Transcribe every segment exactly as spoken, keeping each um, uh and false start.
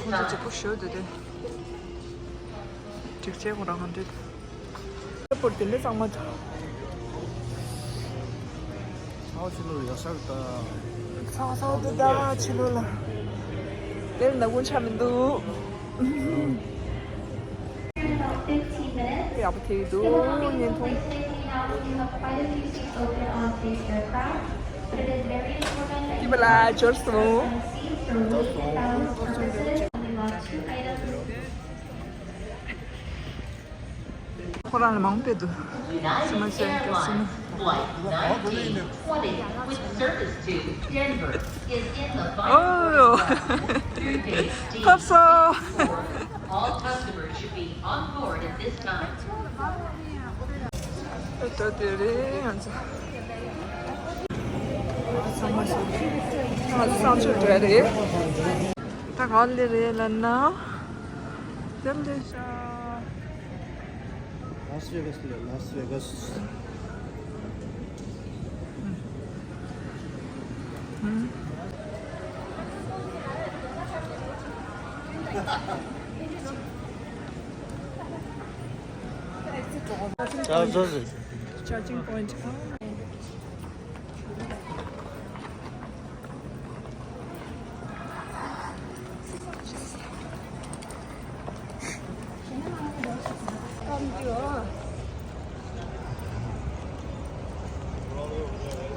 ཁོང་ཚོ་གཅིག་པོ་ཞོ་དེ་དེ། སྒྲིག་ཆས་ཁོ་རང་ག་འདྲ། ཨེ་པོར་ཊི་དེ་འདྲ་གཙང་མ་འདུག་ཨའོ་ཕྱི་ལོགས་ཡག་ས་རེད་ད། ཚ་བ་ཚ་བ་འདུག་ད་ཕྱི་ལོགས་ལ། དེར་ནག་ཁུང་ཆགས་མི་འདུག་ཡག་པོ་ཐེབས་འདུག་བརྙན་ཐུང་། ཀི་པ་ལ་འབྱོར་སོང་། ཁོ་རང་ལ་མང་པོ་འདུག་སི་མ་ཤེས་ཀྱི་སི་མ། Flight nineteen twenty with service to Denver is in the final ཨོ། ཐོབ་སོང་། All customers should be on board at this time. ད་དེ་རེད་ང་ཚོ། ང་ཚོ་གསང་སྤྱོད་འགྲོ་ཡ་རེད། ད་ག་ལེ་རེད་ལབ་ན། དེ་ལེ་ཤ། ལཱས་ཝེ་གཱས་ལ་ལཱས་ཝེ་གཱས། Charging point.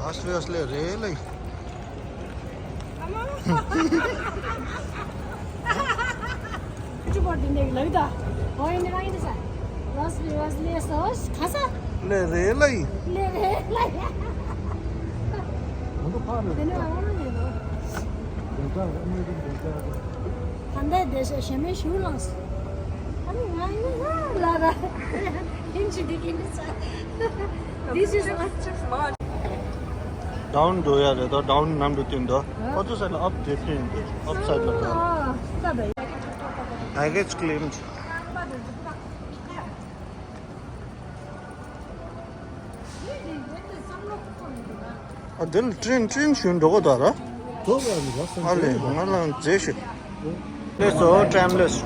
ལཱས་ཝེ་གཱས་ལ་རེད་ལེ། ཁྱོད་ཀྱི་བར་དེ་འདྲའི་ལབ་ད། ཨོ་ཡིན་ནི་རང་ཡིན་ནི་ས། ལཱས་ཝེ་གཱས་ལས་སོ་ག་ས། ལས་རེད་ལ་ཡིན། ལས་རེད་ལ་ཡིན། ང་ཚོ་ཕར་རེད། དེ་ནས་ཨ་ནི་ཡིན་ནོ། བདེ་འཇགས་ཨ་ནི་རིན་བདེ་འཇགས་རེད། ད་ལྟའི་བསྡད་ཤག་ཞེ་མེད་ཞུ་ལངས་སོང་། ཨ་ནི་ང་ཡིན་ན་ལ་ར། ཡིན་ཅི་འདི་གིན་འདི་ས། This is down འགྲོ་ཡ་རེད་དོ། down ནམ་དུ་བསྟན་དོ། ཁོ་ཚོ་སའི་ལ་up དེ་བསྟན་དོ། up side ལ་འགྲོ། Baggage claim. ཨ་དེ་ལ་ཀྲིན་ཀྲིན་ཞུ་འགྲོ་གོ་ད་ར། ཨ་ལེ་ང་ལ་མཛེས་ཞུ། ལེས་སོ་ཀྲམ་ལེས།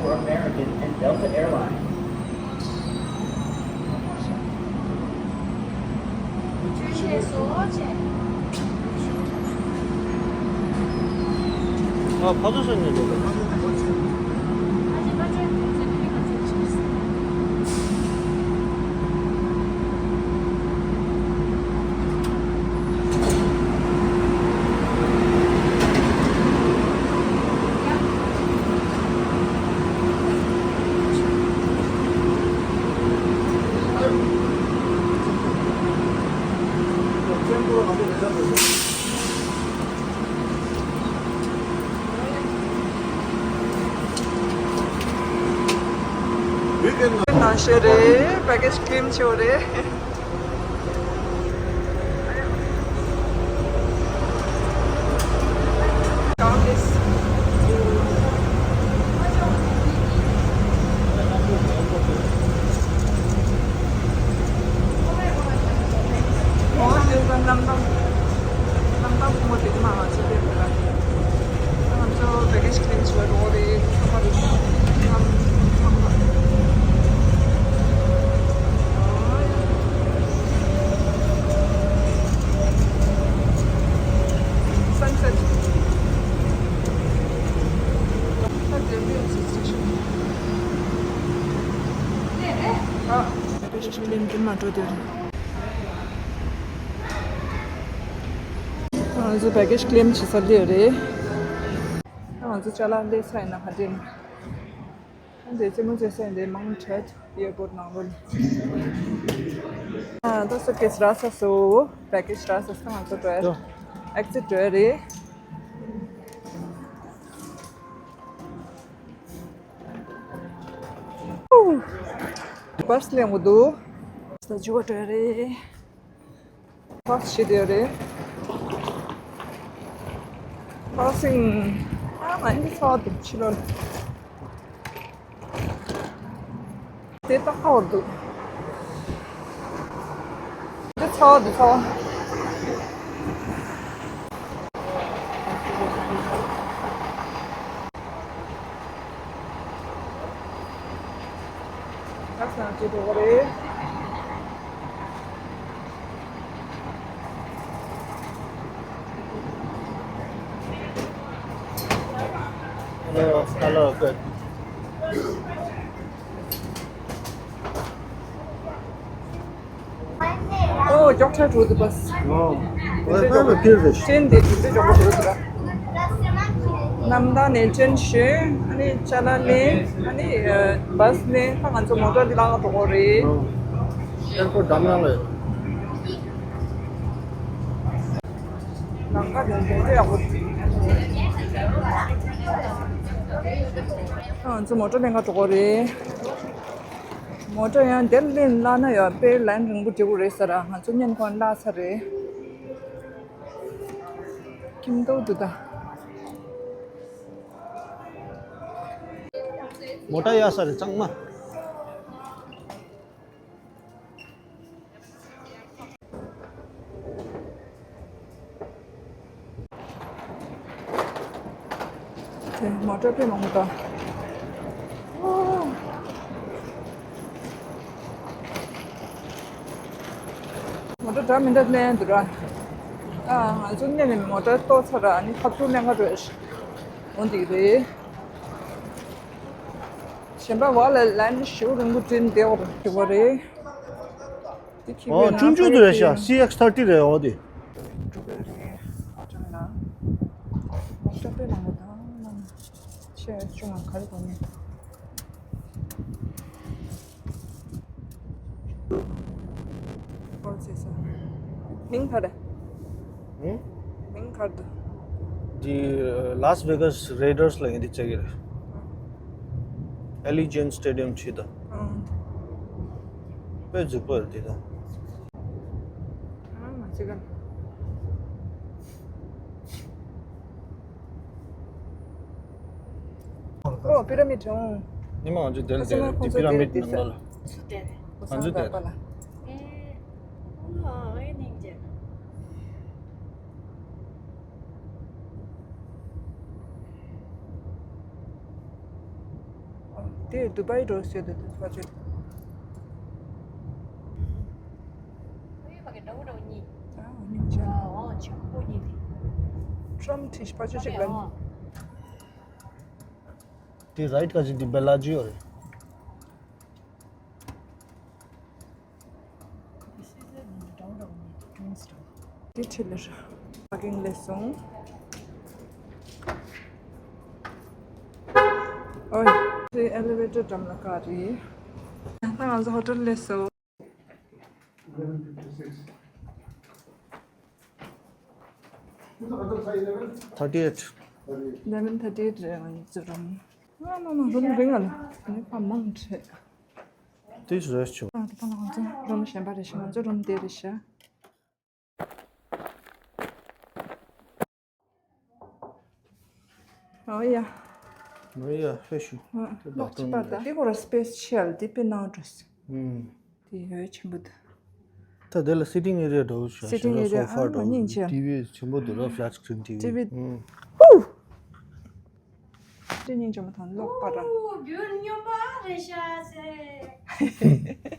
ཨ་ཕ་ཚོ་སོན་ནས་འགྲོ། ནང་བཞིན་རེད། བྷེ་གེཇ་ཀླེམ་བྱས་པ་རེད། ཨོ་དེ་ཚོ་གནམ་ཐང་གནམ་ཐང་ཕོ་མོ་དེ་ཚོ་མ་ང་ཚོ་དེ་རེད་ལ། ང་ཚོ་བྷེ་གེཇ་ཀླེམ་བྱས་པ་རེད། ཚང་མ་རེད། ཚང་མ་ཚང་མ། Sunset. ད་དེ་རེད་སི་ཊེ་ཤན། ཨ། བྷེ་གེཇ་ཀླེམ་གྱི་མ་འགྲོ་དེ་རེད། ང་ཚོ་བྷེ་གེཇ་ཀླེམ་བྱེད་ས་འདི་རེད། ང་ཚོ་ཅ་ལག་སླེབས་ཚར་ཡིན་ན་ཧ་ཏན། འདི་རྩེད་མོ་རྩེ་ས་འདི་མང་དྲགས། ཨེར་པོར་ནང་ལོགས་ལ། ཨ་ད་སུཊ་ཀེས་རག་ཚར་སོང་། བྷེ་གེཇ་རག་ཚར་སོང་། ང་ཚོ་འགྲོ་ཡ། ཨེག་ཛིཊ་འགྲོ་ཡ་རེད། པར་སི་ལེན་དགོས་འདུག་ད་འཇུ་བ་འགྲོ་ཡ་རེད། ཧོ་ཤི་དེ་རེད། ཧོ་སིང་། ཨ་མ་འདི་ཚོ་དེ་ཕྱི་ལོགས་ལ། དེ་ཏག་ཏག་འདུག་དེ་ཚོ་དེ་ཚོ། འགྲོ་གི་རེད། Hello, hello, good. Oh, Doctor to the bus. Oh, well, well, appear this. ཅན་དེ་དུས་ཚོད་འཇོག་པ་འགྲོ་འདུག་ར། གནམ་ཐང་ནས་ཅན་ཞུ། ཨ་ནི་ཅ་ལ་ལེན། ཨ་ནི་ཨ་བས་ནས་ད་ང་ཚོ་མོ་ཊ་འདི་ལ་འགྲོ་གི་རེད། ཨེར་པོར་ཊི་འགྲམ་ནང་ལ་ཡོད། ལམ་ཁ་དེ་དེ་ཚོ་ཡག་པོ། ད་ང་ཚོ་མོ་ཊ་ལེན་ག་འགྲོ་གི་རེད། མོ་ཊ་ཡང་དེར་ལེན་བརླག་ན་ཡང་དཔེ་ལན་རིང་པོ་འགྲོ་གི་རེད་ཟེར། ང་ཚོ་བརྙན་ཁོང་བརླག་ཚར་རེད། ཁྱིམ་ཐོག་ཏུ་ད། མོ་ཊ་གཡར་ས་རེད་གཙང་མ། དེ་མོ་ཊ་དཔེ་མང་པོ་འདུག་མོ་ཊ་འདྲ་མི་འདྲ་ལེན་འདུག་ར། ཨ་ང་ཚོ་སྔོན་ནས་མོ་ཊ་གཏོར་ཚར་ར། ཨ་ནི་ཁ་ཐུག་ལེན་ག་འགྲོ་ཡ་ཞིག་འོང་འདི་རེད། གཞན་པ་བ་ལ་ལན་ཞུ་རིང་པོ་བྲིས་བསྡད་པ་རེད། འདི་ཁྱི་ཨོ་ཆུང་ཆུང་དུ་རེད་ཤག་སི་ཨེགས་ཐར་ཊི་རེད། འོ་དེ། འགྲོ་གི་རེད། ཨ་ཅང་ན། ཨོ་ཅག་པའི་ནང་གོ་ཐང་ནང་ཆེ་ཆུང་ང་ག་རེ་གོ་ནི། ཨོ་ཙེ་ས། མིང་ག་རེ། ཧུམ། མིང་ག་རེ་འདུག་འདི་ལཱས་ཝེ་གཱས་རེ་ཌར་སི་ལ་ཡིན་འདི་བྱེད་ཀྱི་རེད། ཨེ་ལི་ཇན་སི་ཊེ་ཌི་ཡམ་ཆེད་དུ། ཨང་། དཔེ་རྫིག་པོ་རེད་དེ་དང་། ཨ་མ་ཅི་ག་ཨོ་པི་ར་མིཌ་རང་། ཉི་མ་ང་ཚོ་དེར་ཁོ་ཚོ་དེར་ན་དེ་པི་ར་མིཌ་ཁོ་ཚོ་ནང་ལ་ལ། སུ་དེར་རེད། ཁོ་ང་ཚོ་ཚང་དེར། པ་ལ། ཨེ། ཨོ་ཨེ་ནིང་ཅན། དེ་དུ་བྷའི་འགྲོ་ཟེར་དུ་དུ་བ་ཅོ། ཨ་ནི་ཅན། ཊམ་ཊི་བ་ཅོ་ཅིག་ལ། དེ་རའིཊ་ག་ཅིག་དེ་བེ་ལ་ཇི་ཡོད་རེད། དེ་ཁྲིད་ལ་ར། པར་ཀིང་སླེབས་སོང་། ཨོའི། དེ་ཨེ་ལི་ཝེ་ཊར་འགྲམ་ལ་བཀག་རེད། ད་ང་ཚོ་ཧོ་ཊེལ་སླེབས་སོང་། ཐར་ཊི་ཨེཊ། ལེ་བན་ཐར་ཊི་ཨེཊ་རེད། ང་ཚོ་རུམ། ཨ་མ་མ་རུམ་རིང་ང་ལ་ནི་ཕ་མང་ཆེ། This restroom. ཨ་ད་ཕ་ང་ཚོ་རུམ་གཞན་པ་རེད་ཤག་ང་ཚོ་རུམ་དེ་རེད་ཤག་ཨོ་ཡ། ཨོ་ཡ་ཧེ་ཤུ། ཨ་ལོག་ཅི་པ་ད་འདི་ཁོ་ར་སི་པེ་སི་ཆེ་ལ་འདི་དཔེ་ནང་འགྲོ་སི། ཨུམ། དེ་ཡོད་ཆེན་པོ་འདུག་ད་དེ་ལ་སི་ཊིང་ཨེ་རི་ཡ་འདྲ་བོ་ཞིག་སི་ཊིང་ཨེ་རི་ཡ་སོ་ཕ་ཨ་འདྲ་བོ་སྙིང་རྗེ། ཊི་ཝི་ཆེན་པོ་འདུག་ར། ཕ་ལེཊ་སི་ཀི་རིན་ཊི་ཝི། ཊི་ཝི། ཨུམ། ཧུ། དེ་སྙིང་རྗེ་མོ་དང་ལོག་པ་ར། ཨོ་རྒྱུན་སྨྱོན་པ་རེད་ཤག་ཟེར།